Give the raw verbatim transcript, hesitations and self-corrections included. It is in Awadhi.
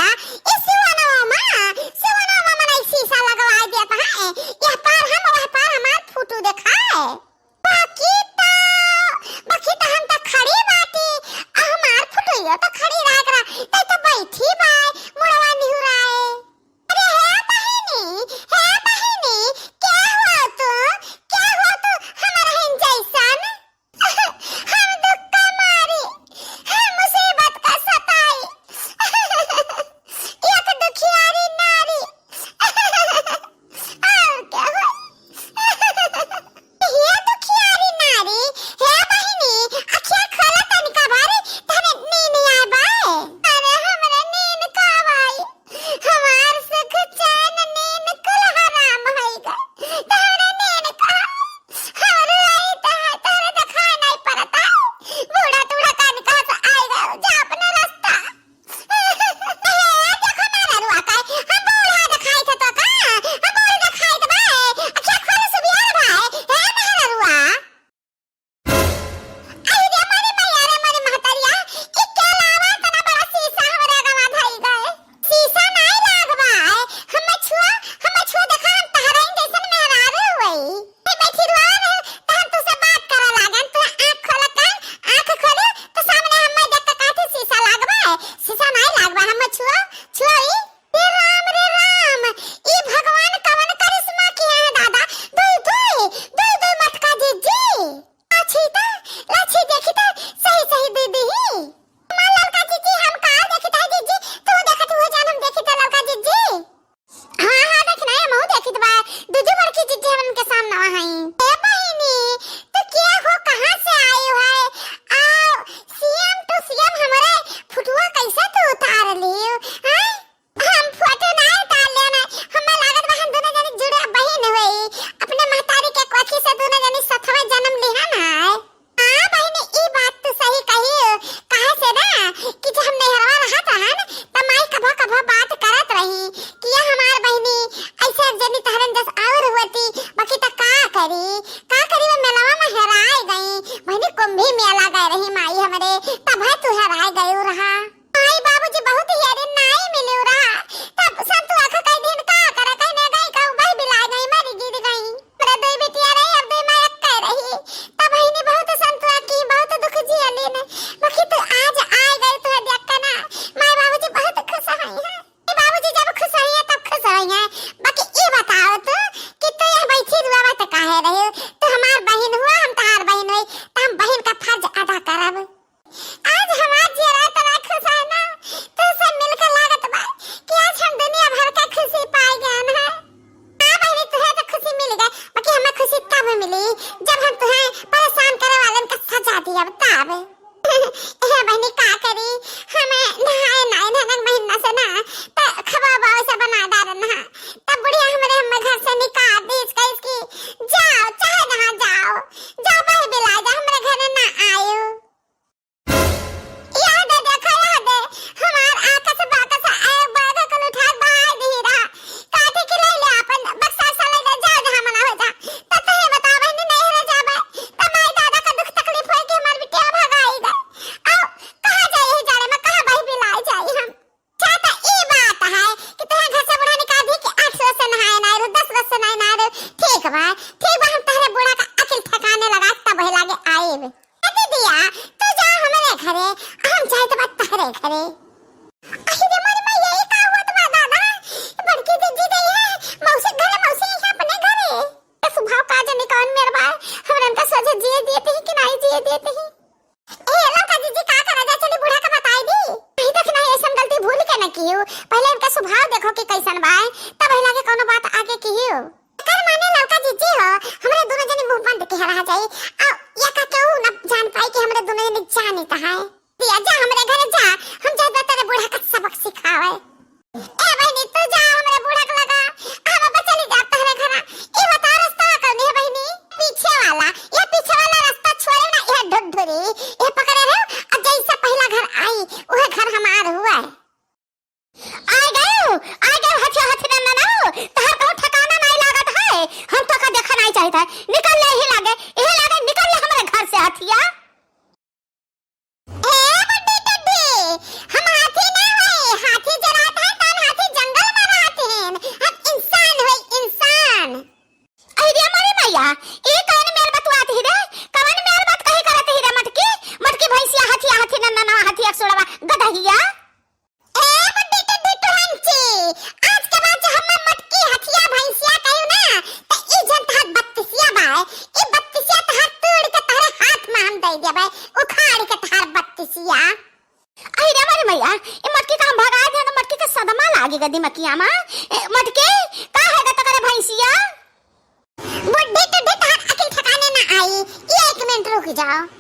ए सिवनवा मा, सिवनवा मा मनई शीशा लगवाए देत है। यह पार हम, वह पार हमार फोटो देखाए। बाकी त, बाकी त हम त खड़ी बाटी, आ हमार फोटोइयो त खड़ी रह करा, तै त बैठी बाय, मुड़वा निहुराए। अरे हे बहिनी, हे बहिनी, क्या हुआ तू, क्या हुआ तू हमार हिन जैसन? हम दुख का मारी, हम मुसीबत का सताई, एक दुखियारी नारी। और क्या हुआ? हे दुखियारी नारी, हे बहिनी, अखिया खोला तनिका बारी, तहरे नींद आए बाय। अरे हमरे नींद का बाय? हमार सुख चैन नींद कुल हराम होई गए। तहरे नींद का, हमरे आई तह-, तहरे देखाई नहीं पड़ता। बूढ़ा टूढ़ा कान कहाँ से आए गए? जा अपने रास्ता। ए, देखो मेहररुआ का, हम बूढ़ा देखाई थे तो का? हम बूढ़ा देखाई थे भाई। अखिया खोल सुबियार भाई। हे मेहररुआ। अरे रे मोरी मैया रे मोरी महतरिया, ई के लावा इतना बड़ा शीशा हमरे गवा धई गए। शीशा नाई लागबा है, हम्मे छुआ, हम्मे छुआ देखा हम तहरइन जैसन मेहरारू हुई। ए बैठी रुआ रहे, त हम तुसे बात करे लागन, तू आँख खोल कर, आँख खोले, तो सामने हम्मे देख के कहती शीशा लागबा है, शीशा नाई लागबा, हम्मे छुआ, छुआ ई। रे राम, रे राम, ई भगवान कवन करिश्मा किहे हैं दादा, दुई, दुई, दुई, दुई मटका जिज्जी। लाछी त, लाछी देखी त, सही सही दीदी ही। हमार ललका जिज्जी, हम का देखी त है जिज्जी, तू देखत हुए जान हम देखी त ललका जिज्जी। हाँ, हाँ, देख ना, हमहू देखी त बा, दुजू बड़की जिज्जी हमन के सामने वहाँ। ए बहिनी, तू के हो, कहाँ से आए हो है? आ, सीएम टू सीएम हमरे फुटुआ कैसे तू उतार लियो, हैं? हम फोटो नाई डाल लेना, हमें लागत बा हम दोनों जनी जुड़े बहिन होई, अपने महतारी के कोखी से दोनों जनी सथवा जन्म लिहन है। हाँ बहिनी, ई बात तो सही कही, काहे से ना कि जब हम नैहरवा रहत रहन, त माई कभो कभो बात करत रही कि ये हमार बहिनी ऐसे जनी तहरन जस और होती, बाकी त का करी, का करी, वो मेलवा में हेराए गई बहिनी, कुंभी मेला गए रही माई हमरे, तब है तू हेराए गई रहा। माई बाबूजी बहुत हेरे नाई मिले रहा। तब संतुआ का कई दिन का करे, कहीं ना गई, कहूँ बही बिला गई, मरी गिर गई। हमरा दुई बिटिया रही, अब दुई माई अक्के रही। तब बहिनी बहुत संतुआ की, बहुत दुख झेली ने। बाकी तू आज आ गई, तू देख के ना, माई बाबूजी बहुत खुश होई हैं। माई बाबूजी जब खुश होई हैं, तब खुश होई हैं। बाकी ई बताओ तू कि तू यहाँ बैठी रुआ मत काहे रहे? तू हमार बहिन हुआ, हम तहार बहिन हुई, त हम बहिन का फर्ज अदा करब। आज हमार जियरा इतना खुश है ना, तोसे मिलके लागत बा कि आज हम दुनिया भर का खुशी पाए गए हैं। हाँ बहिनी, तुहे तो खुशी मिल गए, बाकी हमें खुशी तब मिली जब हम तुहे परेशान करे वालन का सजा दिया तब। ए बहिनी का करी, हमें नहाए नाई ननक महीना से ना, त खबा बाव से बना डारन हा, तब बुढ़िया हमरे हमें घर से निकाल दीस, कहिस कि जाओ चाहे जहाँ जाओ, जाओ बही बिला जा, हमरे घरे ना आयो। यहाँ दे, देखा यहाँ दे, हमार आकस बाकस आए, बैग कुल उठा के बहार दिही रहा। काठी की ले ले, अपन बक्सा सा ले ले, जा जहाँ मना हो जा। तब तो ये बताओ बहिनी, नहीं रह जाबे, तब माई दादा का दुख तकलीफ होई कि हमार बिटिया भगाई गए। आओ, कहाँ जाई है जाड़े में, कहाँ बही बिलाई जाई हम? अच्छा, तो ई बात है कि तोहे घर से बूढ़ा निकाल दी कि आठ रोज से नहाए ना रू, दस रोज से नहाए ना रू। ठीक बा, ठीक बा, हम तहरे बूढ़ा का अकिल ठिकाने लगा तब वही लागे आएब। ए दीदिया, तू जा हमरे घरे, हम जाए तो बात तहरे घरे। अरे मोर मैया, ई का हुआ तो बा दादा? बड़की दीदी गई है मौसी घरे, मौसी है अपने घरे। ए सुभाव का जनी कौन मेर बा, हमरे उनका सोझे जिए देते ही कि नहीं जिए देते ही। ए, ललका जीजी, का करा जा, चली बूढ़ा का बताई दी। नहीं, देख नहीं, ऐसन गलती भूल के न कियो। पहले इनका स्वभाव देखो कि कैसन बा, तब हिला के कोनो बात आगे कियो। कर माने ललका जीजी हो, हमरे दोनों जने मुंह बंद के रह जाई। आ, या का केहू न जान पाई कि हमरे दोनों जने जाने त है। दिया जा हमरे घरे जा, हम जात बा तेरे बूढ़ा का सबक सिखावे। ए बहिनी, तू जा हमरे बूढ़ा के लगा, हम अब चली जाब तहरे घरा। ई बता, रस्ता कौन है बहिनी? पीछे वाला, ये पीछे वाला रस्ता छोड़े ना, ये ढुढुरी, ये पकड़े रहो, और जैसे पहला घर आई, वह घर हमार हुआ है। आ गयो, आ गयो, हथिया हथिया ना ना, तहर कहूँ ठिकाना नहीं लागत है, हम तो का देखा नहीं चाहता है, निकल ले ही लागे, यही लागे, निकल ले हमरे घर से हथिया। ए बड्डी टड्डी, हम हाथी ना हई, हाथी जरात गदी मकिया मा, ए, मटके, का है ग तोकरे भैंसिया? बुढ़ी टुड्डी, तोहर अकिल ठिकाने ना आई, ये एक मिनट रुक जाओ।